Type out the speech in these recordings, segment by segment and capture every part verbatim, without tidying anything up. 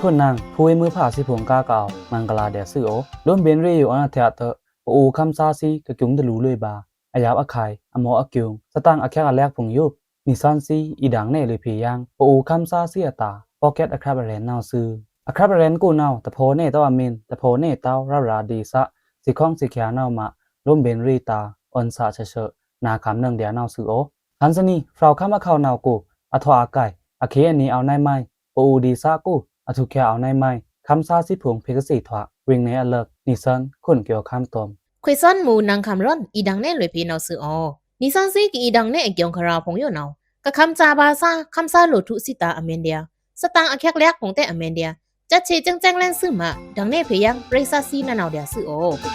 ထွုံနင်ꩻဖူးဝေးမွိုးဖါသီးဖိုင်ႏ ကားကအဝ်ႏမဂ်လာႏဒျာႏသွူသြ။ လိုမ်းဗဉ်ႏရေꩻယိုအွောန်ႏအထျꩻတွော့ꩻ ပအိုဝ်ႏခမ်းသားသီး ကကျူံႏတလူႏလွေꩻဗာႏ အယပ်ꩻခုဲင်ႏအမော့အကျူံႏ သတင်ꩻအချက်အလက်ဖိုင်ႏယို နီသွဉ်းသီး အီႏဒင်ႏနယ်လွေꩻဖေႏယင်း ပအိုဝ်ႏခမ်းသားသီးအတာႏ Pocket အခရပ်အရန်ႏနဝ်ꩻသွူ။ အခရပ်အရန်ႏကိုꩻနဝ်ꩻ တဖေါꩻနယ်ꩻတဝ်းအမင်း တဖေါꩻနယ်ꩻတဝ်းရပ်ꩻရာꩻဒေႏသ သီႏခွင်ႏသီႏချာႏနဝ်ꩻမှ လိုမ်းဗဉ်ႏရေꩻတာႏ အွဉ်ႏသꩻꩻချော့ချော့ နာႏခမ်းနွောင်ႏဒျာႏနဝ်ꩻသွူသြ။ ဟန်ႏသနီꩻ ဖြောဝ်ႏခမ်းအခေါက်နဝ်ꩻကို အထွာꩻအကိုက် အခေအနီႏ အဝ်ႏနယ်မီု ပအိုဝ်ႏဒေႏသကိုꩻ အထုးချာအဝ်ႏနယ်မီု ခမ်းသားသီးဖိုင်ႏဖေႏကသီꩻထွာꩻ ဝေင်နယ်အလၢတ်ꩻ နီသွဉ်း ခွန်ႏကျော်ခမ်းတွမ် ခွေႏသွဉ်းမူႏ နင်ႏခမ်းရွောန်ꩻ အီႏဒင်ႏနယ်လွေꩻဖေႏနဝ်ꩻသွူသြ။ နီသွဉ်းသီးကအီႏဒင်ႏနယ်အကျူံႏ ခရာꩻဖိုင်ႏယိုနဝ်ꩻ ကခမ်းသားဗာႏသား ခမ်းသားလိုꩻထုးသီးတာႏအမင်းဒျာႏ သတင်ꩻအချက်အလက်ဖိုင်ႏတဲ့ꩻအမင်းဒျာႏ ချက်ဆံꩻကျဲင်ကျဲင်လဲင်သွူမှ ဒင်ႏနယ်ဖေႏယင်း ပရေသတ်သီးနဝ်ꩻဒျာႏသွူသြ။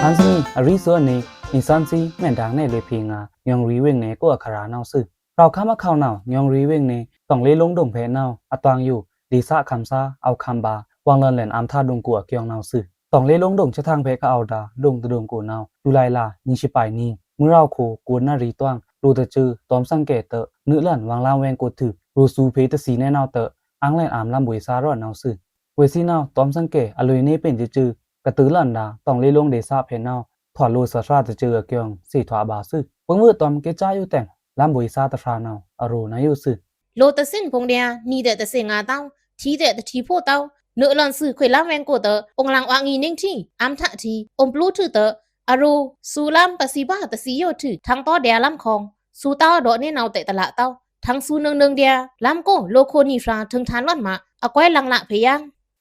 ဟန်ႏသနီꩻ အရီသွူအနီꩻ နီသွဉ်းသီး မဲန်ဒင်ႏနယ်လွေꩻဖေႏငါႏ ညောင်ရီဝေင်နယ်ကိုꩻအခရာꩻနဝ်ꩻသွူ။ ဖြောဝ်ႏခမ်းအခေါက်နဝ်ꩻ ညောင်ရီဝေင်နယ် တောင်လေးလုံးဒိုင်ꩻဖဲနဝ်ꩻ အတွင်ꩻယို ဒေႏသခမ်းသား အဝ်ႏခမ်းဗာႏ ဝင်လန်လန်ꩻအႏထါဒိုင်ကိုꩻအကျူံႏနဝ်ꩻသွူ။ တောင်လေးလုံးဒိုင်ꩻချက်ထင်ꩻဖဲကအဝ်ႏဒါႏ ဒိုင်ꩻတဒိုင်ကိုꩻနဝ်ꩻ ဇူလိုင်လ ညိုင်ꩻရှစ်ပိုင်ꩻနီꩻ မွိုးရဝ်ꩻခိုꩻ ကိုတ်းနရီတွင်ꩻ လိုꩻတစူး တွမ်ႏသင်ꩻကဲꩻတွော့ꩻ နွော်လန်ႏဝင်လမ်းဝဲင်ကိုꩻထွူ ရေꩻသူꩻဖေႏတသီႏနယ်နဝ်ꩻတွော့ꩻ အင်ႏလန်ႏအံႏလမ်းဗွေႏသားရွောန်နဝ်ꩻသွူ။ ဗွေႏသီးနဝ်ꩻ တွမ်ႏသင်ꩻကဲꩻ အလွေꩻနေပင်ႏတစူး ကတိုဝ်းလန်ႏဒါႏ တောင်လေးလုံးဒေႏသဖဲနဝ်ꩻ ထွာလိုꩻသွော်ꩻသြားတစူးအကျူံႏ သီႏထွာဗာႏသွူ။ ပိုင်ႏဝွို့ꩻတွမ်ႏကေꩻစါယိုတဲင် လမ်းဗွေႏသားတဖြာနဝ်ꩻ အရိုꩻနယိုသွူ။ လိုꩻတသင့်ဖိုင်ႏဒျာႏ နီꩻတွော့ꩻတသီႏငါႏတဝ်း ထီတွော့ꩻတထီႏဖို့ꩻတဝ်း နွော်လန်ႏသွူခွေꩻလမ်းဝဲင်ကိုꩻတွော့ꩻ အုံလင်ꩻအွားငီꩻနင်းထီ အံႏထထီ အုံပျူးထွူတွော့ꩻ အရိုꩻ သူလမ်းပသီႏဗာႏတသီႏယိုထွူ ထင်တောဒျာႏလမ်းခွင် သူတဝ်းတွော့ꩻနေနဝ်ꩻတွော့ꩻတလꩻတဝ်း ထင်သူနွောင်နွောင်ဒျာႏ လမ်းကိုꩻ လိုꩻခိုန်နီဖြာႏထိုင်ထန်လွောန်ꩻမꩻ အကွဲးလင်ꩻလꩻဖေႏယင်း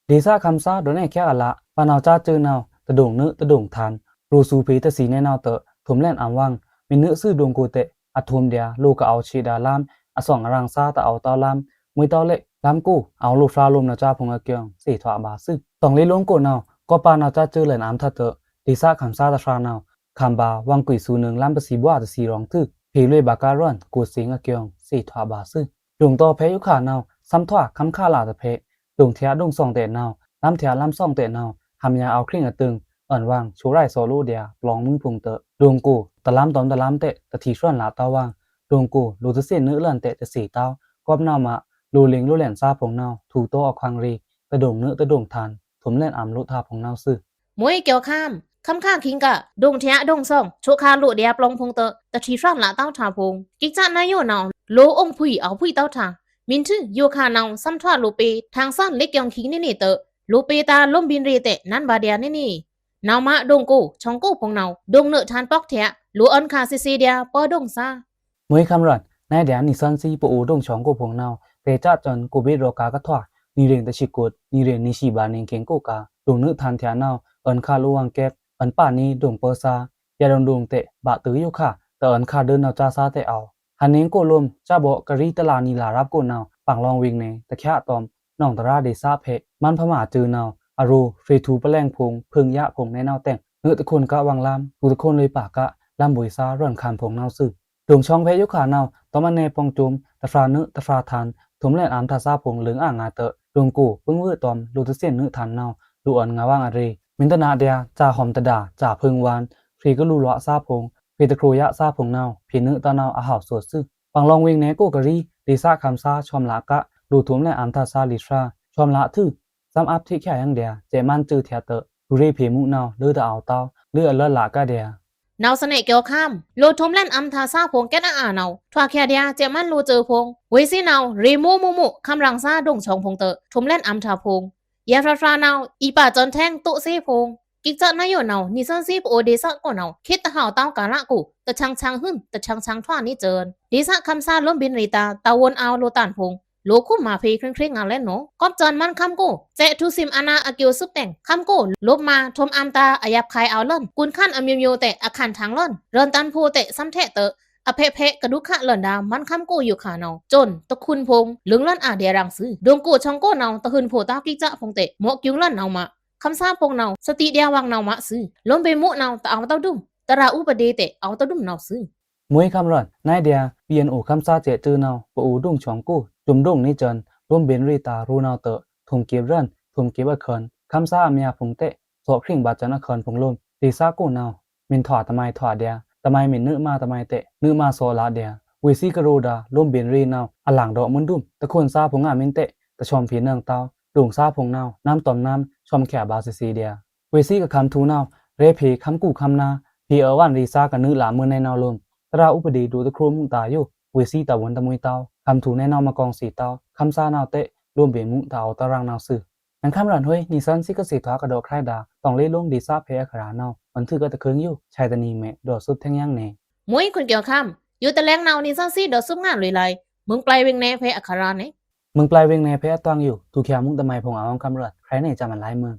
ဒေႏသခမ်းသားတွော့ꩻနယ်ႏချက်အလက် ပနဝ်ꩻက᩸ꩻတွော့ꩻနဝ်ꩻ တဒိုင်ႏနွော့တဒိုင်ႏထန် ရေꩻသူꩻဖေႏတသီႏနယ်နဝ်ꩻတွော့ꩻ ထူမ်ႏလန်ႏအံႏဝင် မီးနွော့သွူဒိုင်ကိုꩻတွော့ꩻ အထူမ်ႏဒျာႏ လိုꩻကအဝ်ႏဆေဒါႏလမ်း အသွင်ꩻအရင်ꩻသားတအဝ်ႏတဝ်းလမ်း မွေးတဝ်းလဲ့ လမ်းကိုꩻ အဝ်ႏလိုꩻဖြာႏလိုမ်ꩻနဝ်ꩻက᩸ꩻဖိုင်ႏအကျူံႏ သီႏထွာဗာႏသွူ။ တောင်လေးလုံးကိုꩻနဝ်ꩻ ကောပါနဝ်ꩻကၸုလေန်ႏအံႏထတ်တွော့ꩻ ဒေႏသခမ်းသားတဖြာနဝ်ꩻ ခမ်းဗာႏဝင်ကွီသူနွောင်ႏလမ်းပသီႏဗွာႏတသီႏရောင်ႏထွူ ဖေႏလွေꩻဗာႏကားရွောန်ႏ ကိုꩻသီႏအကျူံႏ သီႏထွာဗာႏသွူ။ ဒိုင်ꩻတောႏဖဲယိုခါနဝ်ꩻ သမ်ႏထွာခမ်းခလꩻတဖဲ ဒိုင်ꩻထဲဒိုင်ꩻသွင်ꩻတွော့ꩻနဝ်ꩻ လမ်းထဲလမ်းသွင်ꩻတွော့ꩻနဝ်ꩻ ဟမ်ႏယါအဝ်ႏခြိင်ꩻအတိုင် အွဉ်ႏဝင် သော်ရိုင်သော်လိုꩻဒျာႏ ပလောင်မွိုးဖိုင်ႏတွော့ꩻ ဒိုင်ꩻကိုꩻ တလမ်းတွမ်တလမ်းတွော့ꩻ တထီႏသွဉ်လꩻတဝ်းဝင် ဒိုင်ꩻကိုꩻ လိုꩻတသီႏနွော်လန်ႏတွော့ꩻ တသီႏတဝ်း ကွပ်နဝ်ꩻမꩻ လိုꩻလင်လိုꩻလဲန်ႏသားဖိုင်ႏနဝ်ꩻ ထူႏတောႏအခွင်ꩻရေꩻ တဒိုင်ႏနွော့တဒိုင်ႏထန် ထူမ်ႏလန်ႏအံႏလိုꩻထားဖိုင်ႏနဝ်ꩻသွူ။ မွေးကျော်ခမ်း ခမ်းခါခိင်ꩻက ဒိုင်ꩻထဲဒိုင်ꩻသွင်ꩻ ချိုခါလိုꩻဒျာႏပလောင်ဖိုင်ႏတွော့ꩻ တထီႏသွဉ်လꩻတဝ်းထားဖိုင်ႏ ကိကစနယိုနဝ်ꩻ လိုꩻအိုင်ဖုီအဝ်ႏဖုီတဝ်းထား မီးထွူယိုခါနဝ်ꩻ သမ်ႏထွာလိုꩻပေႏ ထင်ႏသွဉ်လစ်ကျင်ခိင်ꩻနေနေတွော့ꩻ လိုꩻပေႏတာႏလိုမ်းဗဉ်ႏရေꩻတွော့ꩻ နန်းဗာႏဒျာႏနေနေ နဝ်ꩻမꩻဒိုင်ꩻကိုꩻ ချွင်ကိုꩻဖိုင်ႏနဝ်ꩻ ဒိုင်ꩻနွော်ထန်ပောက်ထဲ လိုꩻအွဉ်ႏခါသီသီႏဒျာႏ ပႂ်ႉဒိုင်ꩻသား မွေးခမ်းရွောန်ႏ နဝ်ꩻဒျာႏ နီသွဉ်းသီး ပအိုဝ်ႏဒိုင်ꩻချွင်ကိုꩻဖိုင်ႏနဝ်ꩻ ရေꩻစတင်ꩻကိုဗစ်ရောဂါကထွာ နွေꩻရေꩻနှစ်ဆံကိုတ်း နွေꩻရေꩻနှစ်ဆံဗာႏနယ်ႏခင်ကိုꩻကါ ဒိုင်ꩻနွော်ထန်ထဲနဝ်ꩻ အွဉ်ႏခါလိုꩻဝင်ႏကဲတ် အွဉ်ႏပါနေဒိုင်ꩻပႂ်သါ ယဒိုင်ꩻဒိုင်ႏတွော့ꩻ ဗာႏတိုဝ်းယိုခါ တအွဉ်ႏခါဒိုင်ꩻနဝ်ꩻကစါသါတွော့ꩻအဝ်ႏ ဟန်ႏနေကိုꩻလိုမ်ꩻ ကစၢ်ဗော့ကရီတလးနီလာရပ်ကိုꩻနဝ်ꩻ ပင်လောင်ဝေင်နယ် တချးတွမ်ႏ နောင်တရာဒေႏသဖဲ မန်းဖမာꩻစူနဝ်ꩻ အရိုꩻ ရေꩻသူပလဲင်ဖိုင်ႏ ဖိုင်ႏယါဖိုင်ႏနယ်နဝ်ꩻတဲင် နွော့တခွိုန်ꩻကဝ်ႏဝင်ႏလမ်း သူတခွိုန်ꩻလွေꩻပါꩻကဝ်ႏလမ်းဗွေႏသားရွောန်ႏခမ်းဖိုင်ႏနဝ်ꩻသွူ။ ဒိုင်ꩻချွင်ႏဖဲယိုခါနဝ်ꩻ တွမ်ႏအနယ်ပွင်ႏစုမ်ႏ တဖြာနွော့တဖြာထန် ထူမ်ႏလန်ႏအံႏထတ်သားဖိုင်ႏ လိူင်ꩻအာငါတွော့ꩻ ဒိုင်ꩻကိုꩻ ပိုင်ႏဝွို့ꩻတွမ်ႏ လိုꩻတသီႏနွော့ထန်နဝ်ꩻ လိုꩻအွဉ်ႏငါႏဝင်ႏအရေꩻ မင်းတနာႏဒျာႏ စၢဟွမ်ႏတဒါႏ စၢဖိုင်ႏဝွဉ်ႏ ဖြေꩻကလူလွာꩻသားဖိုင်ႏ ဖြေꩻတခရိုꩻယါသားဖိုင်ႏနဝ်ꩻ ဖေႏနွော့တဝ်းနဝ်ꩻ အဟဝ်သွူသွူ။ ပင်လောင်ဝေင်နယ်ကိုꩻကရီ ဒေႏသခမ်းသား ချွမ်ꩻလꩻကဝ်ႏ လိုꩻထူမ်ႏလန်ႏအံႏထတ်သား လေဖြာ ချွမ်ꩻလꩻထွူ သမ်ႏအပ်ထေချာယင်ႏဒျာႏ စဲ့ꩻမန်းစူထဲတွော့ꩻ ထူရေꩻဖေႏမူးနဝ်ꩻ လိုꩻတအဝ်ႏတဝ်း လိုꩻအလွတ်ꩻလꩻကဝ်ႏဒျာႏ နဝ်ꩻသနဲ့ကျော်ခမ်း လိုꩻထူမ်ႏလန်ႏအံႏထတ်သားဖိုင်ႏ ကဲတ်အါအါနဝ်ꩻ ထွာချာဒျာႏ စဲ့ꩻမန်းလိုꩻစူဖိုင်ႏ ဝေသီနဝ်ꩻ ရေꩻမူးမူးမူး ခမ်းရင်ꩻသားဒိုင်ꩻချွင်ဖိုင်ႏတွော့ꩻ ထူမ်ႏလန်ႏအံႏထတ်သားဖိုင်ႏ ယဲဖြာဖြာနဝ်ꩻ အီပါစန်ထဲင်တိုးသေးဖိုင်ႏ ကိကစနယိုနဝ်ꩻ နီသွဉ်းသီးပအိုဝ်ႏဒေႏသကိုꩻနဝ်ꩻ ခေတ်တဟဝ်တဝ်းကာလကိုꩻ တချင်ချင်ဟွံ တချင်ချင်ထွာနေစဲ့ꩻ ဒေႏသခမ်းသားလိုမ်းဗဉ်ႏရေꩻတာႏ တဝွန်ႏအဝ်ႏလိုꩻတန်ဖိုင်ႏ လိုꩻခွုမ်ꩻမꩻဖေႏခြွံခြွံငါႏလဲ့နဝ်ꩻ ကွပ်စန်ႏမန်းခမ်းကိုꩻ စဲ့ꩻထူသိမ်ꩻအနာအကျိုးသွပ်တဲင် ခမ်းကိုꩻ လိုမ်းမꩻ ထူမ်ႏအံႏတာႏ အယပ်ꩻခုဲင်ႏအဝ်ႏလွောန် ကွဉ်ႏခန့်အမျိုးမျိုးတွော့ꩻ အခန်းထင်လွောန် ရွောန်ႏတန်ဖိုတွော့ꩻ သမ်ႏထဲတွော့ꩻ အဖဲ့ဖဲ့ကဒုက္ခလွောန်ဒါႏ မန်းခမ်းကိုꩻယိုခါနဝ်ꩻ စွန်ꩻတခုန်ဖိုင်ႏ လိုင်လွောန်အာႏဒျာႏရင်ꩻသွူ။ ဒိုင်ꩻကိုꩻချွင်ကိုꩻနဝ်ꩻ တဟုန်ဖိုꩻတဝ်းကိကစဖိုင်ႏတွော့ꩻ မော့ကျူံႏလွောန်နဝ်ꩻမး ခမ်းသားဖိုင်ႏနဝ်ꩻ သတိဒျာႏဝင်နဝ်ꩻမးသွူ။ လိုမ်းဗဉ်ႏမူးနဝ်ꩻ တအဝ်ႏတဝ်းဒွမ် တရာဥပဒေတွော့ꩻ အဝ်ႏတဝ်းဒွမ်နဝ်ꩻသွူ။ မွေးခမ်းရွောန်ႏ နဝ်ꩻဒျာႏ ပီအန်အို ခမ်းသားစဲ့ꩻစူနဝ်ꩻ ပအိုဝ်ႏဒိုင်ꩻချွင်ကိုꩻ စုမ်ႏဒိုင်ꩻနေစဲ့ꩻ လိုမ်းဗဉ်ႏရေꩻတာႏ ရေꩻနဝ်ꩻတွော့ꩻ ထူမ်ႏကေပ်ရွောန်ႏ ထူမ်ႏကေပ်အခွဉ် ခမ်းသားအမျာဖိုင်ႏတွော့ꩻ သော့ꩻခြင်ဗာႏစန်ႏအခွဉ်ဖိုင်ႏလိုမ်ꩻ ဒေႏသကိုꩻနဝ်ꩻ မီးထွာတမိုင်ထွာဒျာႏ တမၢင်မီးနွိုက်မတမၢင်တေ့ နွိုက်မသော်လဒျာ ဝေ့သီးကရိုဒါ လိုမ်းဗဉ်ႏရေꩻနဝ်ꩻ အလင်ဒေါ့မွို့ဒုမ် တခွန်သားဖိုင်ႏငါမီးတေ့ တဆွမ်ဖေႏနွိုင်တဝ်း ဒွင်သားဖိုင်ႏနဝ်ꩻ နမ်းတွမ်နမ်း ဆွမ်ချာဗာႏသေ့သေဒျာ ဝေ့သီးကခမ်းထူႏနဝ်ꩻ ရဲဖေႏခမ်းကူႏခမ်းနာႏ ဖေႏအဝွင်ရေသားကနွိုက်လꩻမွို့နဲနဝ်ꩻလိုမ်း သရအုပဒေဒိုတခူမ်တာႏယို ဝေ့သီးတဝွန်တမှွို့တဝ်း ခမ်းထူႏနဲနဝ်ꩻမကောင်းသေတဝ်း ခမ်းသားနဝ်ꩻတေ့ လိုမ်းဗဉ်ႏမူးတဝ်းတရင်းနဝ်ꩻသွူ။ နင်ႏခမ်းရန်ꩻဟွေး နီသွဉ်းသီးကသေ့ထွားကဒေါ့ꩻခြိုက်ဒါ တွင်ꩻလေးလွံးဒေသဖဲအခရာနဝ်ꩻ အွဉ်ႏထွူကတခွိုင်ယို ဆာယတနံၤမဲ့ ဒေါ့ꩻသွပ်ထျောင်းယင်းနေ မွိုးခွန်ကျော်ခမ်း ယိုတလဲင်နဝ်ꩻ နီသွဉ်းသီးဒေါ့ꩻသွပ်ငါလွေꩻလၢ် မိူင်းပျိုင်ဝေင်နယ်ဖဲအခရာနဝ်ꩻ မိူင်းပျိုင်ဝေင်နယ်ဖဲအတွင်ယို ထူႏချာႏမူးတမၢင်ဖိုင်ႏအဝွင်ႏခမ်းရန်ꩻ ခြိုက်န့ၢ်စံးမုန်လိုက်မုန်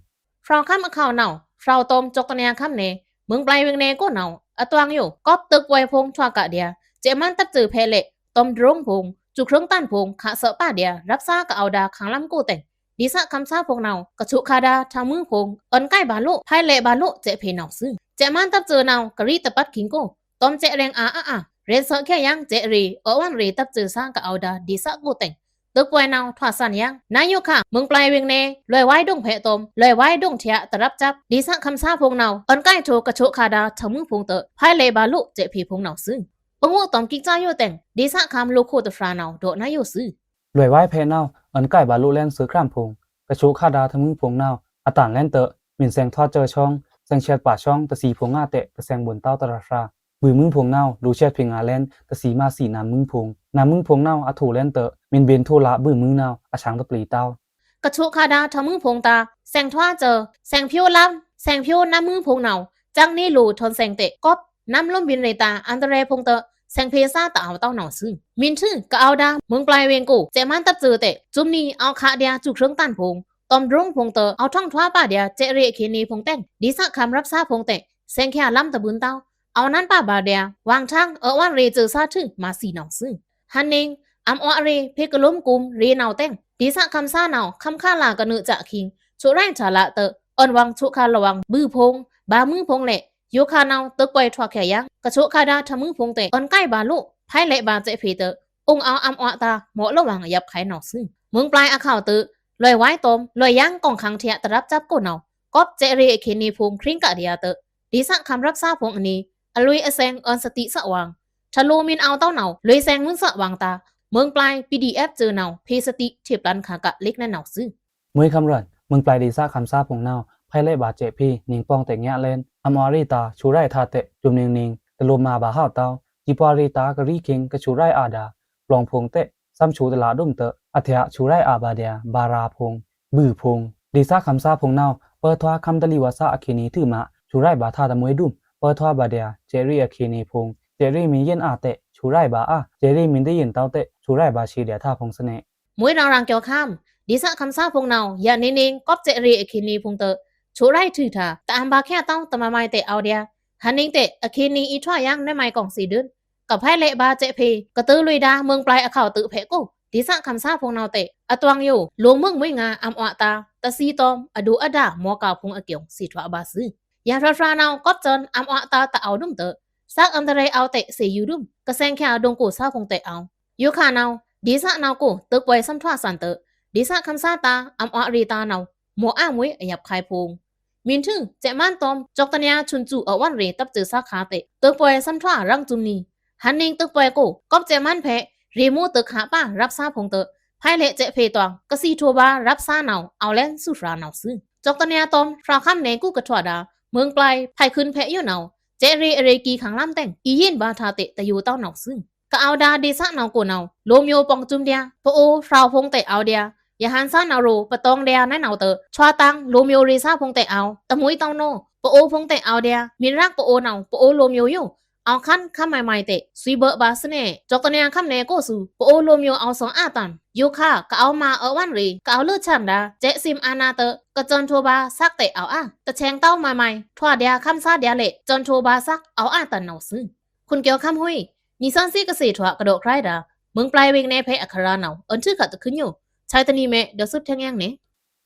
ဖြောင်ႏခမ်းအခဝ်နဝ်ꩻ ဖြောင်ႏတွမ် ကျောက်တနျာႏခမ်းနယ် မိူင်းပျိုင်ဝေင်နယ်ကိုနဝ်ꩻ အတွင်ယို ကောပ်ꩻတိုပ်ကွယ်ဖိုင်ႏထွားကဒျာ စဲ့ꩻမန်းတပ်စွိုင်ꩻဖဲလဲ့ တွမ်ဒရုန်းဖိုင်ႏ စူးခြိုင်းတန်ဖိုင်ႏ ခးသွပ်ပါဒျာ ရပ်ꩻသားကအဝ်ႏဒါႏခန်းလမ်းကိုတဲင် ဒေသခမ်းသားဖိုင်ႏနဝ်ꩻ ကချိုခါဒါႏထမွိုင်းဖိုင်ႏ အွဉ်ႏကိုင်ဗာႏလို့ꩻ ဖဲလဲ့ဗာႏလို့ꩻ စဲ့ꩻဖေႏနဝ်ꩻသွူ။ စဲ့ꩻမန်းတပ်စွိုင်ꩻနဝ်ꩻ ကရီတပတ်ခိင်ကို တွမ်စဲ့ꩻရင်ႏအာႏအာႏ ရဲꩻသွော့ꩻချာႏယင်းစဲ့ꩻရေꩻ အဝွင်ရေတပ်စွိုင်ꩻသားကအဝ်ႏဒါႏ ဒေသကိုတဲင် တိုပ်ကွယ်နဝ်ꩻထွားသန်ယင်း နဝ်ꩻယိုခါ မိူင်းပျိုင်ဝေင်နယ် လွိုင်ဝိုင်းဒွိုင်ဖဲတွမ် လွိုင်ဝိုင်းဒွိုင်ထျꩻတရပ်ꩻစပ် ဒေသခမ်းသားဖိုင်ႏနဝ်ꩻ အွဉ်ႏကိုင်ထိုကချိုခါဒါႏထမွိုင်းဖိုင်ႏတေ့ ဖဲလဲ့ဗာႏလို့ꩻ စဲ့ꩻဖေႏဖိုင်ႏနဝ်ꩻသွူ။ ပငိုတ်ꩻတွမ်ကိကစါယိုတဲင် ဒေသခမ်းလိုခိုတဖြာနဝ်ꩻ ဒေါ့ꩻနဝ်ꩻယိုသွူ။ လွိုင်ဝိုင်းဖဲနဝ်ꩻ အွဉ်ႏကိုင်ဗာႏလို့ꩻလဲန်းသွိုꩻခြမ်းဖိုင်ႏ ကချိုခါဒါႏထမွိုင်းဖိုင်ႏနဝ်ꩻ အတန်လဲန်းတေ့ မီးသဲင်ထွားစဲ့ꩻသွောင်း သဲင်သျတ်ပါသွောင်း တသီဖိုင်ႏငါတဲ့ တသဲင်ဗွန်ႏတဝ်းတရဖြာ ဗွိုင်းမွိုင်းဖိုင်ႏနဝ်ꩻ လိုꩻသျတ်ဖေႏငါလဲန်း တသီမးသီနမ်မွိုင်းဖိုင်ႏ နမ်မွိုင်းဖိုင်ႏနဝ်ꩻ အထိုꩻလဲန်းတေ့ မီးဗဉ်ႏထိုꩻလဗွိုင်းမွိုင်းနဝ်ꩻ အသျင်တပျီတဝ်း ကချိုခါဒါႏထမွိုင်းဖိုင်ႏတဝ်း သဲင်ထွားစဲ့ꩻသွောင်း သဲင်ဖြိုးလမ်း သဲင်ဖြိုးနမ်မွိုင်းဖိုင်ႏနဝ်ꩻ စံꩻ်နေလိုꩻထွန်သဲင်တဲ့ ကောပ်ꩻနမ်းလိုမ်းဗဉ်ႏရေꩻတာႏ အန္တရာယ်ဖိုင်ႏတေ့ သဲင်ဖေႏသားတဝ်းတဝ်းနဝ်ꩻသွူ။ မီးထွူကအဝ်ႏဒါႏ မိူင်းပျိုင်ဝေင်နယ်ကို စဲ့ꩻမန်းတပ်စွိုင်ꩻတဲ့ စွမ်းနံအာႏခါဒျာ စူးခြိုင်းတန်ဖိုင်ႏ တွမ်ဒရုန်းဖိုင်ႏတေ့ အဝ်ႏထွင်ထွားပါဒျာ စဲ့ꩻရေꩻအခီနီဖိုင်ႏတဲင် ဒေသခမ်းရပ်ꩻသားဖိုင်ႏတဲ့ သဲင်ချာႏလမ်းတဗွန်ႏတဝ်း အဝ်ႏနမ်းပါဗာႏဒျာ ဝွင်ထန်း အဝွင်ရေꩻစွိုင်ꩻသားထွူမးသီနဝ်ꩻသွူ။ ဟန်နွိင် အမ်ꩻအွော်ရေꩻ ဖေႏကလုမ်းကုမ်ရေꩻနဝ်ꩻတဲင် ဒေသခမ်းသားနဝ်ꩻ ခမ်းခါလာကနုစံခိင် ချို့ရိုက်တာႏလꩻတေ့ အွဉ်ႏဝွင်ချိုခါလဝွင် ဗွိုင်းဖိုင်ႏ ဗာႏမွိုင်းဖိုင်ႏလဲ့ ယိုခါနဝ်ꩻ တိုပ်ကွယ်ထွားချာႏယင်း ကချိုခါဒါႏထမွိုင်းဖိုင်ႏတဲ့ အွဉ်ႏကိုင်ဗာႏလို့ꩻ ဖဲလဲ့ဗာႏစဲ့ꩻဖေႏတေ့ အုံꩻအဝ်ႏအမ်ꩻအွော်တာႏ မော့ꩻလဝွင်အယပ်ꩻခါနဝ်ꩻသွူ။ မိူင်းပျိုင်အခဝ်တေ့ လွိုင်ဝိုင်းတွမ် လွိုင်ယင်းကောင်ႏခန်းထျꩻတရပ်ꩻစပ်ကိုနဝ်ꩻ ကောပ်ꩻစဲ့ꩻရေꩻအခီနီဖိုင်ႏ ခြိုင်းကဒျာတေ့ ဒေသခမ်းရပ်ꩻသားဖိုင်ႏအနီ အလွေꩻအသဲင် အွဉ်ႏသတိသွက်ဝွင် ထလိုꩻမီးအဝ်ႏတဝ်းနဝ်ꩻ လွေꩻသဲင်မွိုင်းသွက်ဝွင်တာႏ မိူင်းပျိုင် PDFစွိုင်ꩻနဝ်ꩻ ဖေႏသတိ ထေꩻပျန်ခါကပ်လစ်နဲနဝ်ꩻသွူ။ မွိုးခွမ်းရွတ် မိူင်းပျိုင်ဒေသခမ်းသားဖိုင်ႏနဝ်ꩻ ဖဲလဲ့ဗာႏစဲ့ꩻဖေႏ နွိင်ပောင်တဲ့ငါလဲန်း အမ်ꩻအွော်ရေꩻတာႏ ချို့ရိုက်တာႏတဲ့ စွမ်းနွိုင်နွိုင် တလိုꩻမာဗာႏဟဝ်တဝ်း စံပော်ရေꩻတာႏကရီခိင် ကချို့ရိုက်တာႏဒါႏ ပလောင်ဖိုင်ႏတဲ့ သမ်ချိုတလဒုမ်တေ့ အထျꩻချို့ရိုက်တာႏဗာႏဒျာ ဗာႏရာဖိုင်ႏ ဗွိုင်းဖိုင်ႏ ဒေသခမ်းသားဖိုင်ႏနဝ်ꩻ ပ᩻ထွားခမ်းတလီဝသအခီနီထွူမး ချို့ရိုက်ဗာႏတာႏတမှွေဒုမ် ပ᩻ထွားဗာႏဒျာ စဲ့ꩻရေꩻအခီနီဖိုင်ႏ စဲ့ꩻရေꩻမီးယဉ်အာႏတဲ့ ချို့ရိုက်ဗာႏအာႏ စဲ့ꩻရေꩻမီးတယဉ်တဝ်းတဲ့ ချို့ရိုက်ဗာႏသေဒျာတာႏဖိုင်ႏသနဲ မွိုးရောင်ရောင်ကျော်ခမ်း ဒေသခမ်းသားဖိုင်ႏနဝ်ꩻ ယဲၢ်နွိုင်နွိုင် ကောပ်ꩻစဲ့ꩻရေꩻအခီနီဖိုင်ႏတေ့ ချို့ရိုက်ထွူတာႏ တအမ်ဗာႏခဲတုံးတမမွဲတဲ့ အဝ်ႏဒျာ ဟန်နွိင်တဲ့ အခီနီအီထွားယင်းနဲမွဲကောင်ႏသေဒုမ် ကဖဲလဲ့ဗာႏစဲ့ꩻဖေႏ ကတိူဝ်လွေꩻဒါႏ မိူင်းပျိုင်အခဝ်တေ့ဖဲကို ဒေသခမ်းသားဖိုင်ႏနဝ်ꩻတဲ့ အတွင်ယို လိုꩻမွိုင်းမွေးငါႏ အမ်ꩻအွော်တာႏ တသီတွမ် အဒိုအဒါႏ မော့ꩻကာဖိုင်ႏအကျိုင်း သေထွားဗာႏသွူ။ ယဲၢ်ဖြတ်ဖြတ်နဝ်ꩻ ကောပ်ꩻစွိုင် အမ်ꩻအွော်တာႏတအဝ်ႏဒုမ်တေ့ သွက်အမ်တရဲအဝ်ႏတဲ့ သေယုဒုမ် ကသဲင်ချာႏဒွိုင်ကိုသားဖိုင်ႏတဲ့အဝ်ႏ ယိုခါနဝ်ꩻ ဒေသနဝ်ꩻကို တိုပ်ကွယ်သမ်ထွားသန်တေ့ ဒေသခမ်းသားတာႏ အမ်ꩻအွော်ရေꩻတာႏနဝ်ꩻ မော့ꩻအွော်မွေးအယပ်ꩻခါဖိုင်ႏ မီးထွူ စဲ့ꩻမန်းတွမ် ကျောက်တနျား စွမ်းနွိုင်အဝွင်ရေꩻတပ်စွိုင်သားခါတဲ့ တိုပ်ကွယ်သမ်ထွားရင်ႏစွမ်းနွိုင် ဟန်နွိုင်တိုပ်ကွယ်ကို ကောပ်ꩻစဲ့ꩻမန်းဖဲ ရေမိုးတိုပ်ခါပါ ရပ်ꩻသားဖိုင်ႏတေ့ ဖဲလဲ့စဲ့ꩻဖေႏတွင် ကသီထိုဗာႏရပ်ꩻသားနဝ်ꩻ အဝ်ႏလဲန်းသွူဖြာနဝ်ꩻသွူ။ ကျောက်တနျားတွမ် ဖြတ်ခမ်းနယ်ကိုကထွားဒါႏ မိူင်းပျိုင် ဖဲခုန်ဖဲယိုနဝ်ꩻ စဲ့ꩻရေꩻအရေꩻကီခံႏလမ်းတဲင် အီယဉ်ဗာႏတာႏတဲ့ တယိုတဝ်းနဝ်ꩻသွူ။ ကအဝ်ႏဒါႏဒေသနဝ်ꩻကိုနဝ်ꩻ လိုꩻမျိူးပေါင်ႏစွမ်းဒျာ ပအိုဝ်ဖြတ်ဖိုင်ႏတဲ့အဝ်ႏဒျာ ယဟန်သားနဝ်ꩻရေꩻ ပတောင်ႏဒျာနဲနဝ်ꩻတေ့ သွွတ်တန်း လိုꩻမျိူးရေꩻသားဖိုင်ႏတဲ့အဝ်ႏ တမှွေတဝ်းနဝ်ꩻ ပအိုဝ်ဖိုင်ႏတဲ့အဝ်ႏဒျာ မီးရင်ꩻပအိုဝ်နဝ်ꩻ ပအိုဝ်လိုꩻမျိူးယို အဝ်ႏခန်းခမ်းမွဲမွဲတဲ့ သွီဘိုဗာႏသနဲ ကျောက်တနျားခမ်းနယ်ကိုသွူ ပအိုဝ်လိုꩻမျိူးအဝ်ႏသွင်ႏအာႏတန် ယိုခါ ကအဝ်ႏမာႏအဝွင်ရေꩻ ကအဝ်ႏလိုတ်ꩻဆန်ဒါႏ စဲ့ꩻသိမ်ႏအာႏနာႏတေ့ ကစွမ်းထိုဗာႏသွက်တဲ့အဝ်ႏအာႏ တဆဲင်တဝ်းမွဲမွဲ ထွားဒျာႏခမ်းသားဒျာႏလဲ့ စွမ်းထိုဗာႏသွက် အဝ်ႏအာႏတန်နဝ်ꩻသွူ။ ခွန်ကျော်ခမ်းဟွေး နီသွဉ်းသီးကသေ့ထွားကဒေါ့ꩻခြိုက်ဒါႏ မိူင်းပျိုင်ဝေင်နယ်ဖဲအခရာနဝ်ꩻ အွဉ်ႏထွူခါတခွိုင်ယို ဆာယတနံၤမဲ့ ဒေါ်သွပ်ထျောင်းယင်းနေ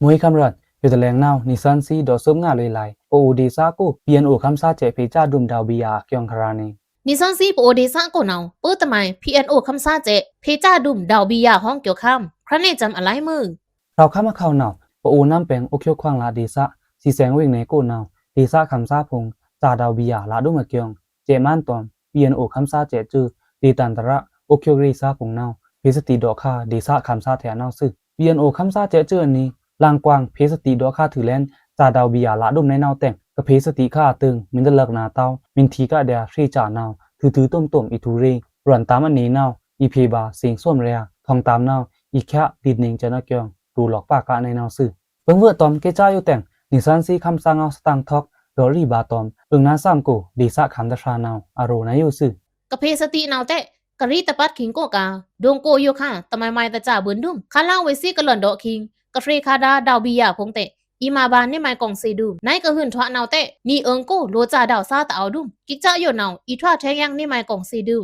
မွိုးခွမ်းရွတ် ယိုတလဲင်နဝ်ꩻ နီသွဉ်းသီးဒေါ်သွပ်ငါလွေꩻလၢ် ပအိုဝ်ဒေသကို PNO ခမ်းသားစဲ့ꩻ ဖေႏစဒုမ်ဒါႏဝီယာႏအကျိုင်းခရာနဝ်ꩻ နီသွဉ်းသီးပအိုဝ်ဒေသကိုနဝ်ꩻ ပၢတမွဲ PNO ခမ်းသားစဲ့ꩻ ဖေႏစဒုမ်ဒါႏဝီယာႏဟွံကျော်ခမ်း ခရံာ်န့ၣ်စံးအလၢ်မွိုး ဖြတ်ခမ်းအခဝ်နဝ်ꩻ ပအိုဝ်နမ်းပဲင်ႏ အိုးချောင်းခွင်ꩻလꩻဒေသ သီသဲင်ဝေင်နယ်ကိုနဝ်ꩻ ဒေသခမ်းသားဖိုင်ႏ စဒါႏဝီယာႏလဒုမ်အကျိုင်း ကျဲ့မန်းတွမ် ပီအန်အို ခမ်းသားကျဲ့စူ ဒေသန္တရ အိုးချွတ်ရေ့သားဖုံႏနဝ်ꩻ ဖေႏသတိဒေါ့ခါ ဒေသခမ်းသားထျꩻနဝ်ꩻသွူ။ ပီအန်အို ခမ်းသားကျဲ့စူအနံၤ လင်ကွင်ဖေႏသတိဒေါ့ခါထွူလဲန် စာဒေါက်ဘီယာ လဒုမ်နဝ်ꩻတဲင် ကဖေႏသတိခါအတိုင် မီႏတလက်နဝ်ꩻ မီႏထီႏကဒျာႏ ရေ့ꩻစာနဝ်ꩻ ထွူထွူတွမ်တွမ် အီႏထူႏရေ့ꩻ ရွဉ်ႏတမ်းအနံၤနဝ်ꩻ အီႏဖေႏဗာႏ သင်ႏသွမ်ꩻရဲꩻ ထောင်ႏတမ်းနဝ်ꩻ အီႏချား ဒိတ်နင်ႏကျန်အကျိုင်း တူႏလွောက်ပာ်ကနဝ်ꩻသွူ။ ပိူင်ဝွော့တွမ် ကြေးကျားယိုတၢင် နီသွဉ်းသီး ခမ်းသားငဝ်းသတင်ꩻထောက် ဒေါ့ꩻရီဗာႏတွမ် အိုင်နါသမ်ꩻကို ဒေသခမ်းတဖြာနဝ်ꩻ အရိုꩻနဝ်ꩻသွူ။ ကဖေႏသတိနဝ်ꩻတဲ့ ကရီးတပတ်ခိင်ကိုကါ ဒွိုင်ကိုယိုခါ တမံၤမံၤတစဗိုင်ဒုမ် ခါလဝ်ဝေ့သီးကလွဉ်ဒေါ့ခိင် ကဖြေခါဒါ ဒေါက်ဘီယာဖုံႏတဲ့ အီႏမဗာႏ နေမံၤကွင်ꩻစေဒုမ် နွေကဟုန်ထွာနဝ်ꩻတဲ့ နီအိုင်ကို လိုꩻစာဒေါက်သားတအောဝ်ဒုမ် ကြေးကျားယိုနဝ်ꩻ အီႏထွာထဲင်ယံ နေမံၤကွင်ꩻစေဒုမ်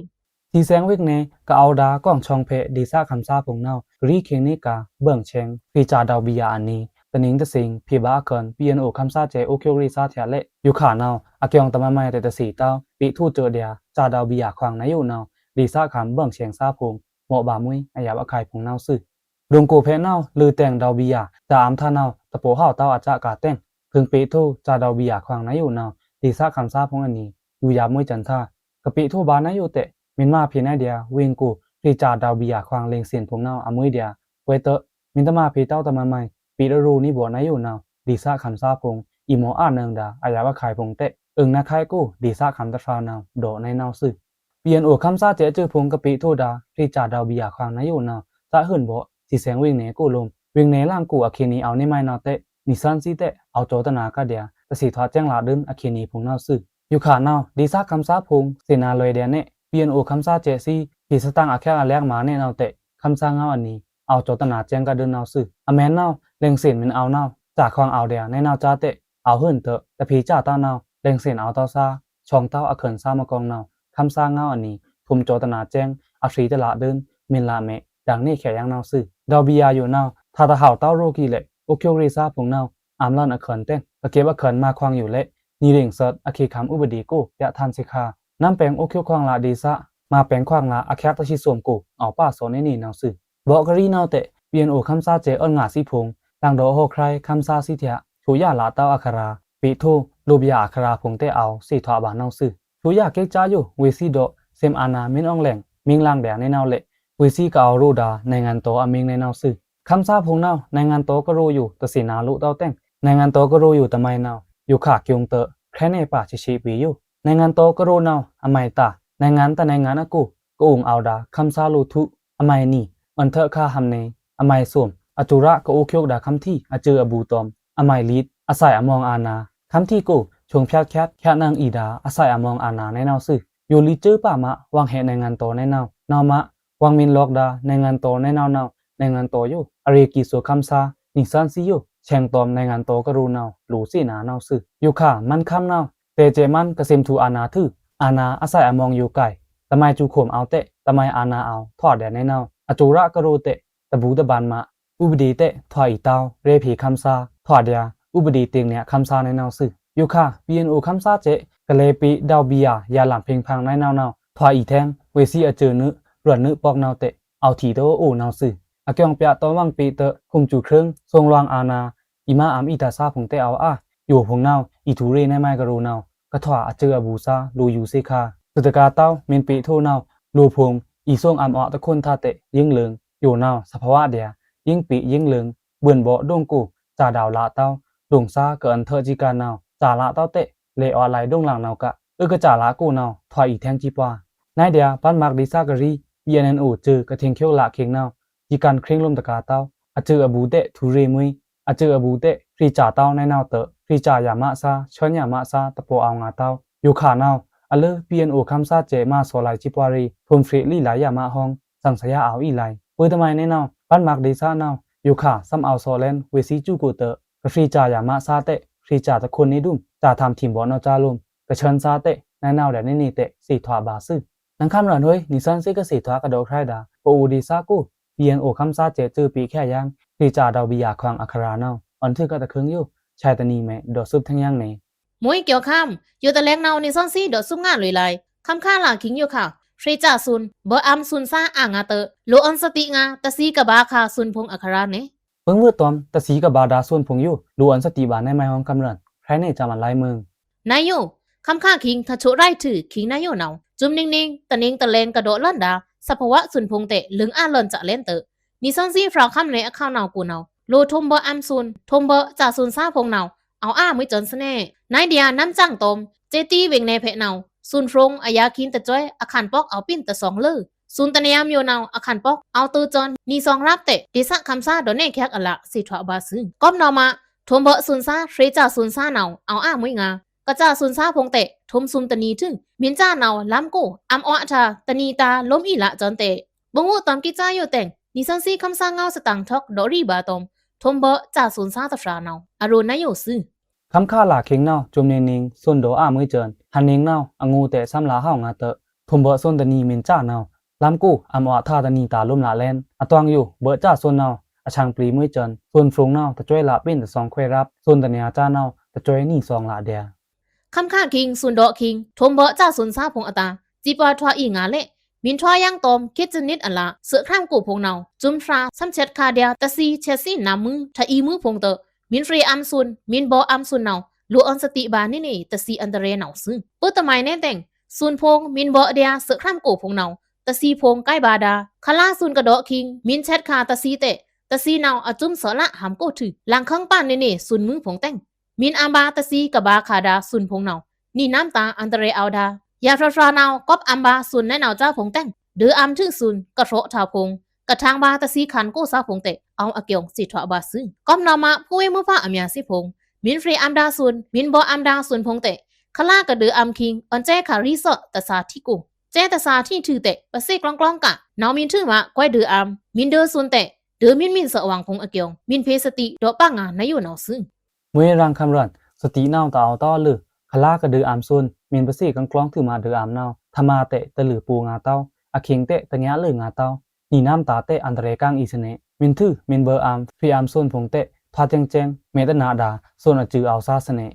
သီသင်ႏဝိက်ꩻနယ် ကအဝ်ဒါ ကွင်ႏချွင်ꩻဖဲ ဒေသခမ်းသားဖုံႏနဝ်ꩻ ကရီးခိင်နေကါ ဗိုင်ဆင်ႏ ဖြေစာဒေါက်ဘီယာအနံၤ တနင်ႏတသင်ႏ ဖေႏဗာႏအခန် ပီအန်အို ခမ်းသားကျဲ့ အိုးချွတ်ရေ့သားထျꩻလဲ့ ယိုခါနဝ်ꩻ အကျိုင်းတမံၤမံၤတဲ့တသေ့ꩻတောင်း ပေ့ꩻထိုꩻစဲဒျာႏ စာဒေါက်ဘီယာခွင်ႏနဝ်ꩻယိုနဝ်ꩻ ဒေသခမ်း ဗိုင်ဆင်ႏသားဖုံႏ မော့ဗာႏမှွေး အယပ်ꩻအခုဲင်ႏဖုံႏနဝ်ꩻသွူ။ ဒွိုင်ကိုဖဲနဝ်ꩻ လိုꩻတဲင်ဒေါက်ဘီယာ တအံႏထျနဝ်ꩻ တပော့ဟဝ်တဝ်းအစကားတဲင် ထိုင်ပေ့ꩻထိုꩻ စာဒေါက်ဘီယာခွင်ႏနဝ်ꩻယိုနဝ်ꩻ ဒေသခမ်းသားဖုံႏအနံၤ ယူႏယပ်ꩻမှွေးစန်ႏထျ ကပေ့ꩻထိုꩻဗာႏနဝ်ꩻယိုတဲ့ မီႏမဖဲနဒျာႏ ဝိုင်ကို ဖြေစာဒေါက်ဘီယာခွင်ႏ လင်ꩻသင်ႏဖုံႏနဝ်ꩻ အမှွေးဒျာႏ ကွဲးတ မီႏတမဖဲတဝ်းတမံၤမံၤ ပေ့ꩻအရိုꩻနီဗော့နဝ်ꩻယိုနဝ်ꩻ ဒေသခမ်းသားဖုံႏ အီႏမော့အာနွံဒါ အယပ်ꩻအခုဲင်ႏဖုံႏတဲ့ အိုင်နါခဲကို ဒေသခမ်းတဖြာနဝ်ꩻ ဒေါ့နဝ်ꩻသွူ။ ပီအန်အို ခမ်းသားကျဲ့စူဖုံႏ ကပေ့ꩻထိုꩻဒါ ဖြေစာဒေါက်ဘီယာခွင်ႏနဝ်ꩻယိုနဝ်ꩻ သဟိုင်ဗော့ သီသင်ႏဝိက်ꩻနယ်ကိုလိုမ် ဝိက်ꩻနယ်လင်ကို အခေတ်နံၤ အဝ်နေမံၤနဝ်ꩻတဲ့ နီသွဉ်းသီးတဲ့ အဝ်ကျော်တနာကဒျာႏ တသေ့ထွာကျဲင်လဒုဉ် အခေတ်နံၤဖုံႏနဝ်ꩻသွူ။ ယိုခါနဝ်ꩻ ဒေသခမ်းသားဖုံႏ သေနာလွဲဒျာႏနယ် ပီအန်အို ခမ်းသားကျဲ့သီး ဖေႏသတင်ႏအခက်အလဲက်မၤနယ်နဝ်ꩻတဲ့ ခမ်းသားငဝ်းအနံၤ အဝ်ကျော်တနာကျဲင်ကဒုဉ်နဝ်ꩻသွူ။ အမဲာ်နဝ်ꩻ လင်ꩻသင်ႏမီႏအဝ်နဝ်ꩻ စာခွင်ႏအဝ်ဒျာႏနယ်နဝ်ꩻစါတဲ့ အဝ်ဟိုင်တ တဖေႏစတင်ႏနဝ်ꩻ လင်ꩻသင်ႏအဝ်တဝ်းသါ ဆွင်ႏတဝ်းအခန်ႏသားမကောင်းနဝ်ꩻ ခမ်းသားငဝ်းအနံၤ ထုမ်ကျော်တနာကျဲင် အဖြေတလဒုဉ် မီႏလမဲ ဒင်ႏနယ်ခဲယံနဝ်ꩻသွူ။ ဒေါက်ဘီယာယိုနဝ်ꩻ ထတဟဝ်တဝ်းရိုꩻကီလဲ့ အိုးချွတ်ရေ့သားဖုံႏနဝ်ꩻ အံႏလွဉ်အခန်ႏတဲင် ကကေပ်အခန်ႏမၤခွင်ႏယိုလဲ့ နီရင်ꩻသွဉ်း အခေတ်ခမ်းဥပဒေကို ပြဋ္ဌာန်းစေခါ နမ်းပဲင်ႏအိုးချွတ်ခွင်ႏလဒေသ မၤပဲင်ႏခွင်ႏလအခက်တသီးသွမ်ကို အဝ်ပာ်သော့နေနေနဝ်ꩻသွူ။ ဗော့ကရီးနဝ်ꩻတဲ့ ပီအန်အို ခမ်းသားကျဲ့ အွဉ်ငါသီးဖုံႏ လင်ဒေါ့ဟော့ချဲ ခမ်းသားသီးထျ ဆူယျာလတဝ်းအခရာ ပေ့ꩻထိုꩻ လိုဗျာအခရာဖုံႏတဲ့ အဝ်သေ့ထွာဗာႏနဝ်ꩻသွူ။ ဆူယျာကြေးကျားယို ဝေ့သီးဒေါ့ သမ်အာနဝ် မီႏအွင်လဲင် မီႏလင်ဒျာႏနယ်နဝ်ꩻလဲ့ ဝေ့သီးကအဝ်ရိုဒါ နိုင်ငံတော် အမီႏနယ်နဝ်ꩻသွူ။ ခမ်းသားဖုံႏနဝ်ꩻ နိုင်ငံတော်ကရော်ယို တသေနာလိတဝ်းတဲင် နိုင်ငံတော်ကရော်ယိုတမံၤနဝ်ꩻ ယိုခါကျိုင်းတ ခဲနယ်ပါဆေ့ရှေ့ပေယို နိုင်ငံတော်ကရော်နဝ်ꩻ အမံၤတ နိုင်ငံတနိုင်ငံအကို ကအုံႏအဝ်ဒါ ခမ်းသားလိုထု အမံၤနံၤ အွဉ်ထၢခါဟံးန့ၢ် အမံၤသွမ် အစူရကအိုးချွတ်ဒါ ခမ်းထီအစဵုအဘူးတွမ် အမံၤလီ အသဲအမောင်အာဏာ ခမ်းထီကို ဆုံးဖြတ်ချက်ချနိုင် အီဒါ အသဲအမောင်အာဏာနယ်နဝ်ꩻသွူ။ ယိုလီစဵုပာ်မး ဝင်ဟဲ့နိုင်ငံတော်နယ်နဝ်ꩻ နဝ်ꩻမး ဝင်မီႏလွောက်ဒါ နိုင်ငံတော်နယ်နဝ်ꩻနဝ်ꩻ နိုင်ငံတော်ယို အရေကီသွမ်ခမ်းသား နီသွဉ်းသီးယို ဆဲင်တွမ် နိုင်ငံတော်ကရော်နဝ်ꩻ လိုသေနာနဝ်ꩻသွူ။ ယိုခါမန်းခမ်းနဝ်ꩻ တဲကျဲမန်းကသ့မ်ထူအာဏာထု အာဏာအသဲအမောင်ယိုကဲ တမံၤစူခုမ်အဝ်တဲ့ တမံၤအာဏာအဝ်ထွာဒျာႏနယ်နဝ်ꩻ အစူရကရော်တဲ့ တဘူးတဘန်မး ဥပဒေတဲ့ထွာအီတဝ်း ရဲဖေႏခမ်းသား ထွာဒျာႏ ဥပဒေတင်တဲ့ခမ်းသားနယ်နဝ်ꩻသွူ။ ယိုခါ ပီအန်အို ခမ်းသားကျဲ့ ကလဲပေဒေါက်ဘီယာ ယႃလမ်ဖင်ဖင်နယ်နဝ်ꩻနဝ်ꩻ ထွာအီထဲင် ဝေ့သီးအစဵုနု ရွဉ်နုပေါက်နဝ်တဲ့ အဝ်ထီတအိုနဝ်ꩻသွူ။ အကျိုင်းပြတောင်းဝင်ပေ့တဲ့ ခုမ်စူချိုင် သွင်လွင်အာဏာ အီမါအံၤအီတသါဖုံႏတဲ့ အဝ်အာ ယိုဖုံႏနဝ်ꩻ အီထူရဲ့ နယ်မံၤကရော်နဝ်ꩻ ကထွာအစဵုအဘူးသါ လိုယူသေခါ သွူတကါတဝ်း မီႏပေ့ထိုနဝ်ꩻ လိုဖုံႏ အီသွင်အံၤအွးတခွန်ထ᩻တဲ့ ယိင်းလိူင် ယိုနဝ်ꩻ သဖဝဒျာႏ ယိင်းပေ့ယိင်းလိူင် ဗွိုန်ဗော့ဒိုင်ကို စာဒေါက်လတဝ်း ဒိုင်သါကအွဉ်ထၢကီကါနဝ်ꩻ စာလတဝ်းတဲ့ လဲအွးလဲဒိုင်လင်နဝ်ꩻက အုကစၢ်လကိုနဝ်ꩻ ထွာအီထဲင်ကီပှာ နဒျာႏ ပန်မၢက်ဒေသကရီး ပီအန်အိုစဵု ကထိင်ႏချွတ်လခင်နဝ်ꩻ ကီကၢၼ်ချ့င်းလွမ်တကါတဝ်း အစဵုအဘူးတဲ့ ထူရဲ့မှွေး အစဵုအဘူးတဲ့ ဖြေစာတဝ်းနယ်နဝ်တဲ့ ဖြေစာယမသါ ဆၢၼ်ယမသါ တပော့အဝ်ငါတဝ်း ယိုခါနဝ်ꩻ အလၢ ပီအန်အို ခမ်းသားကျဲ့ မၤသော်လဲကီပှာရေ့ ထုံဖြေ့လီလံယမဟွင် သင်သရာအဝ်အီလဲ ပုတမံၤနယ်နဝ်ꩻ ပန်မၢက်ဒေသနဝ်ꩻ ယိုခါ သမ်အဝ်သော်လဲ ဝေ့သီးစူကိုတ ကဖြေစာယမသါတဲ့ ဖြေစာတခွန်နေဒုမ် စာထမ်ထီမ်ဗော့နဝ်ꩻကၠါလွမ် ကဆၢၼ်သါတဲ့ နယ်နဝ်ꩻဒျာႏနယ်နဝ်ꩻတဲ့ သေ့ထွာဗာႏသွူ နင်ခမ်းရန်ဟွေ နီသွဉ်းသီးကသေ့ထွာကဒီးခြဲဒါ ပအိုဒေသကို ပီအန်အို ခမ်းသားကျဲ့စဵုပေ့ခဲယံ ဖြေစာဒေါက်ဘီယာခွင်ႏအခရာနဝ်ꩻ အွဉ်ထုကတခွိုင်ယို ဆဲးတနံၤမဲ ဒီးသွူပ်ထဲင်ယံန့ၣ် မှွေးကျော်ခမ်း ယိုတလဲင်နဝ်ꩻ နီသွဉ်းသီးဒီးသွူပ်ငါလွေးလဲ ခမ်းခါလခင်ယိုခါ ဖြေစာသွဉ် ဗွီအမ်သွဉ်သါအငါတဲ့ လိုအွဉ်သတိငါ တသီးကဘၣ်ခါသွဉ်ဖုံႏအခရာန့ၣ် ပိူင်ဝွို့တွမ် တသီးကဘၣ်ဒါသွဉ်ဖုံႏယို လိုအွဉ်သတိဗာႏနယ်မံၤဟွင်ခမ်းရန် ခြဲန့ၣ် ကမန်လဲမုင် နယို ခမ်းခါအင် ထချို့ရိုက်ꩻထုး အင်ႏနယိုနဝ်ꩻ စုမ်နင်ꩻနင်ꩻ တနင်ꩻတလဲင်ႏ ကដោလွောန်ဒၢ သဘာဝႏသွဉ်ဖိုင်ႏတဲ့ လွောင်ꩻအလွောန်ꩻစလဲန်ႏတွော့ꩻ နီသွဉ်းသီးဖြာဝ်းခမ်းနယ် အခဝ်းနဝ်ꩻကိုနဝ်ꩻ လိုꩻထုံးဗော့ꩻအံသွဉ် ထုံးဗော့ꩻစသွဉ်သားဖိုင်ႏနဝ်ꩻ အဝ်ႏအာမွေးစဲန်ႏသနေꩻ နုဲင်းဒျာႏနမ်းစံတောမ်ႏ စဲတီးဝေင်နယ်ဖက်နဝ်ꩻ သွဉ်ဖိုင်ႏအယါခင်ႏတစွဲ အခန်ပေါက်ꩻအဝ်ႏပင်ႏတသွင်ꩻလဵု သွဉ်တနေရာႏယိုနဝ်ꩻ အခန်ပေါက်ꩻအဝ်ႏတိုဝ်းစဲန်ႏ နီသွင်ရပ်တဲ့ ဒေသခံသား ဒေါ်နယ်ခက်အလ သီးထွာဘါသွူ။ ကွပ်နဝ်ꩻမး ထုံးဗော့ꩻသွဉ်သား ဖြေꩻစသွဉ်သားနဝ်ꩻ အဝ်ႏအာမွေးငါ ကစသွဉ်သားဖိုင်ႏတဲ့ ထုံးသွဉ်တနံꩻထု မင်းသားနဝ်ꩻ လမ်းကို အံႏအွါထါ တနံꩻတာႏ လိုမ်းအီလစဲန်ႏတဲ့ ဗိုလ်မှူး တောင်ကြီး ကြားရုပ်တဲ့ နီသွဉ်းသီး ခမ်းသားငေါ်သတင်ထွက် ဒေါ်ရီဘါတောမ်ႏ ထုံးဗော့ꩻစသွဉ်သားတဖြာနဝ်ꩻ အရိုနယိုသွူ။ ခမ်းခါလခင်နဝ်ꩻ စုမ်နင်ꩻနင်ꩻ သွဉ်ဒေါ်အာမွေးစဲန်ႏ ဟန်နင်နဝ်ꩻ အငိုတဲ့ သမ်းလးဟဝ်ငါတဲ့ ထုံးဗော့သွဉ်တနံꩻ မင်းသားနဝ်ꩻ လမ်းကို အံႏအွါထါ တနံꩻတာႏ လိုမ်းလလဲန်ႏ အတွင်ယို ဗော့ꩻစသွဉ်နဝ်ꩻ အဆန်ႏပျီမွေးစဲန်ႏ သွဉ်ဖိုင်ႏနဝ်ꩻ တစွဲလꩻပင်ႏတသွင်ခွဲရပ် သွဉ်တနေရာႏနဝ်ꩻ တစွဲနီသွင်လဒျာႏ ခမ်းခါအင် သွဉ်ဒေါ်အင် ထုံးဗော့ꩻစသွဉ်သားဖိုင်ႏအတာႏ စံပါထွာအီငါလဲ့ မင်းထွာယင်းတောမ်ႏ ခေတ်စနစ်အလ သွဉ်ခရမ်ကိုဖိုင်ႏနဝ်ꩻ စုမ်ဖြာ သမ်းချက်ခါဒျာႏ တသီးချက်သီးနမ်မိုး ထအီမိုးဖိုင်ႏတဲ့ မင်းဖြေအံသွဉ် မင်းဗော့အံသွဉ်နဝ်ꩻ လိုꩻအွဉ်ႏသတိဘၣ်နေနေ တသီးအန္တရာယ်နဝ်ꩻသွူ။ ပိုတမုဲင်နဲတင် သွဉ်ဖိုင်ႏ မင်းဗော့ဒျာႏ သွဉ်ခရမ်ကိုဖိုင်ႏနဝ်ꩻ တသီးဖိုင်ႏကိုက်ဘါဒၣ် ခလါသွဉ်ကဒေါ်အင် မင်းချက်ခါတသီးတဲ့ တသီးနဝ်ꩻ အစုမ်သွဉ်လဟမ်ကိုထု လင်ခင်ပန်နေနေ သွဉ်မိုးဖိုင်ႏတင် မင်းအံႏဘါတသီးကဘါခါဒၣ် သွဉ်ဖိုင်ႏနဝ်ꩻ နီနမ်တာႏ အန္တရာယ်အဝ်ႏဒၣ် ယဖြာဖြာနဝ်ꩻ ကွပ်အံႏဘါသွဉ်နဲနဝ်ꩻ စဖိုင်ႏတင် ဒွိုအံႏထုသွဉ် ကဖြော့ꩻထါဖိုင်ႏ ကထင်ႏဘါတသီးခန်ကိုစဖိုင်ႏတဲ့ အဝ်ႏအကျိုင် သီးထွာဘါသွူ။ ကွပ်နဝ်ꩻမး ဖိဝေးမွိုးဖါအများသွူဖိုင်ႏ မင်းဖြေအံႏဒၣ်သွဉ် မင်းဗော့အံႏဒၣ်သွဉ်ဖိုင်ႏတဲ့ ခလါကဒွိုအံႏအင် အွဉ်ႏစဲခါရီသော့ꩻတသာထီကို စဲတသာထီထုတဲ့ ပသေ့ꩻကျွင်းကျွင်းက နဝ်ꩻမင်းထုမး ကွဲးဒွိုအံႏ မင်းဒွိသွဉ်တဲ့ ဒွိမင်းမင်းသွဉ်ဝွင်ဖိုင်ႏအကျိုင် မင်းဖြေသတိဒေါ်ပငါနယိုနဝ်ꩻသွူ။ မွေးရန်ခမ်းရွန် သတိနဝ်ꩻတအဝ်ႏတောလွော် ခလါကဒွိုအံႏသွဉ် မင်းပသေ့ꩻကျွင်းကျွင်းထုမးဒွိုအံႏနဝ်ꩻ ထမါတဲ့ တလွိုက်ပိုငါတော အခင်းတဲ့ တညလွိုက်ငါတော နီနမ်တာႏတဲ့ အန္တရာယ်ကင်ꩻအီသွဉ်နဲ့ မင်းထု မင်းဗော့အံႏ ဖြေအံႏသွဉ်ဖိုင်ႏတဲ့ ထွာကျဲင်ကျဲင် မဲတနာဒၣ် သွဉ်အစုအဝ်ႏသားသွဉ်နဲ့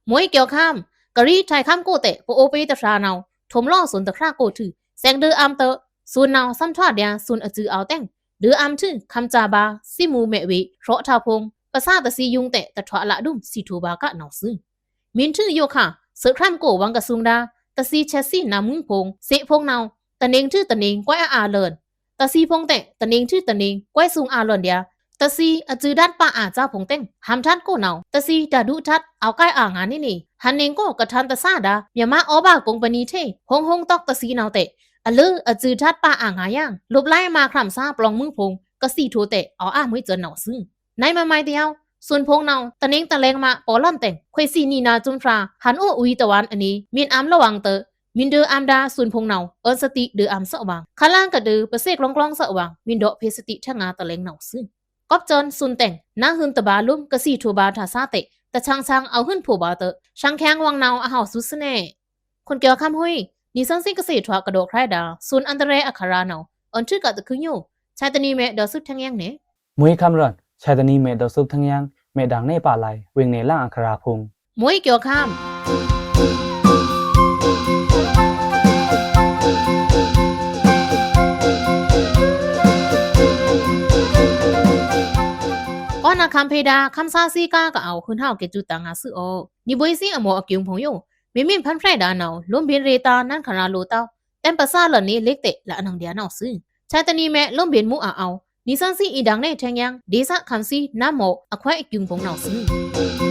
မွေးကျော်ခမ်း ကရီထိုင်ခမ်းကိုတဲ့ ပအိုပေတဖြာနဝ်ꩻ ထုံလောသွဉ်တဖြာကိုထု စဲင်ဒွိုအံႏတဲ့ သွဉ်နဝ်ꩻ သမ်းထွာဒျာႏ သွဉ်အစုအဝ်ႏတင် ဒွိုအံႏထု ခမ်းစာဘါ သီးမူမဲဝေ ဖြော့ꩻထါဖိုင်ႏ ပသါတသီးယုံတဲ့ တထွာလဒုံ သီးထိုဘါကနဝ်ꩻသွူ။ မင်းထုယိုခါ သွဉ်ခရမ်ကိုဝွင်ကသုင်ဒၣ် တသီးချက်သီးနမ်မိုးဖိုင်ႏ စဲဖိုင်ႏနဝ်ꩻ တနင်ꩻထုတနင်ꩻ ကွဲးအာအာလွောန် တသီးဖိုင်ႏတဲ့ တနင်ꩻထုတနင်ꩻ ကွဲးသုင်အာလွောာ်ဒျာႏ တသီးအစုဓာတ်ပါအာႏစဖိုင်ႏတင် ဟမ်ဓာတ်ကိုနဝ်ꩻ တသီးဓာတ်ဒုတ်ဓာတ် အဝ်ႏကိုက်အာအာငါနေနေ ဟန်နင်ကိုကထန်ႏတသာဒၣ် မြန်မာ့ဩဘာကုမ္ပဏီထဲ ဟုံးဟုံးတော့တသီးနဝ်ꩻတဲ့ အလွိုအစုဓာတ်ပါအာအာငါယင် လုပ်လိုက်မးခရမ်သာပလောင်မိုးဖိုင်ႏ ကသီးထိုတဲ့ အဝ်ႏအာမွေးစဲန်ႏနဝ်ꩻသွူ။ နွံမမိုင်တယဝ် သွဉ်ဖိုင်ႏနဝ်ꩻ တနင်ꩻတလဲင်ႏမး ပေါလွန်တင် ခွေးသီးနီနဝ်ꩻ စုမ်ဖြာ ဟန်အိုဝီတဝန်ႏအနီ မင်းအံႏလဝွင်တဲ့ မင်းဒွိုအံႏဒၣ်သွဉ်ဖိုင်ႏနဝ်ꩻ အွဉ်ႏသတိဒွိုအံႏသွဉ်ဝွင်ႏ ခလါကဒွို ပသေ့ꩻကျွင်းကျွင်းသွဉ်ဝွင်ႏ မင်းဒေါ်ဖြေသတိထဲငါတလဲင်ႏနဝ်ꩻသွူ။ ကွပ်စဲန်သွဉ်တင် နဝ်ꩻဟုံတဘါလုမ် ကသီးထိုဘါထါသာတဲ့ တသင်သင်အဝ်ႏဟုံဖိုဘါတဲ့ သင်ခဲင်ဝွင်ႏနဝ်ꩻ အဟဝ်ႏသွူသွဉ်နဲ့ ခွန်ကျော်ခမ်းဟွိုင်း နီသွဉ်းသီးကသီးထွာကဒေါခရဲဒၣ် သွဉ်အန္တရာယ်အခရာနဝ်ꩻ အွဉ်ႏထုကတခုညို ဆာတနီမဲဒေါ်သုတ်ထင်းယင်းနဲ့ မွေးခမ်းရွန် ဆာတနီမဲဒေါ်သုတ်ထင်းယင်း မဲဒင်ႏနယ်ပါလိုင် ဝေင်နယ်လင်အခရာဖိုင်ႏ မွေးကျော်ခမ်း ကောနခမ်းဖေဒါ ခမ်းသားသီးကားကအဝ်ႏ ဟုံဟဝ်ꩻကဲကျူတငါသွူအို နီဘွေသီးအမော့အကျိုင်ဖိုင်ႏယို မင်းမင်းဖန်ဖြဲဒါနဝ်ꩻ လိုမ်းဗဉ်ႏရေတာႏ နန်းခရာလိုꩻတဝ်း တဲမ်းပသါလွောန်နေလိကတဲ့ လအနင်ႏဒျာႏနဝ်ꩻသွူ။ ဆာတနီမဲ လိုမ်းဗဉ်ႏမူးအအဝ်ႏ နီသွဉ်းသီးအီဒင်ႏနယ်ထဲယင်း ဒေသခံသီးနမ်မော့အခွဲအကျိုင်ဖိုင်ႏနဝ်ꩻသွူ။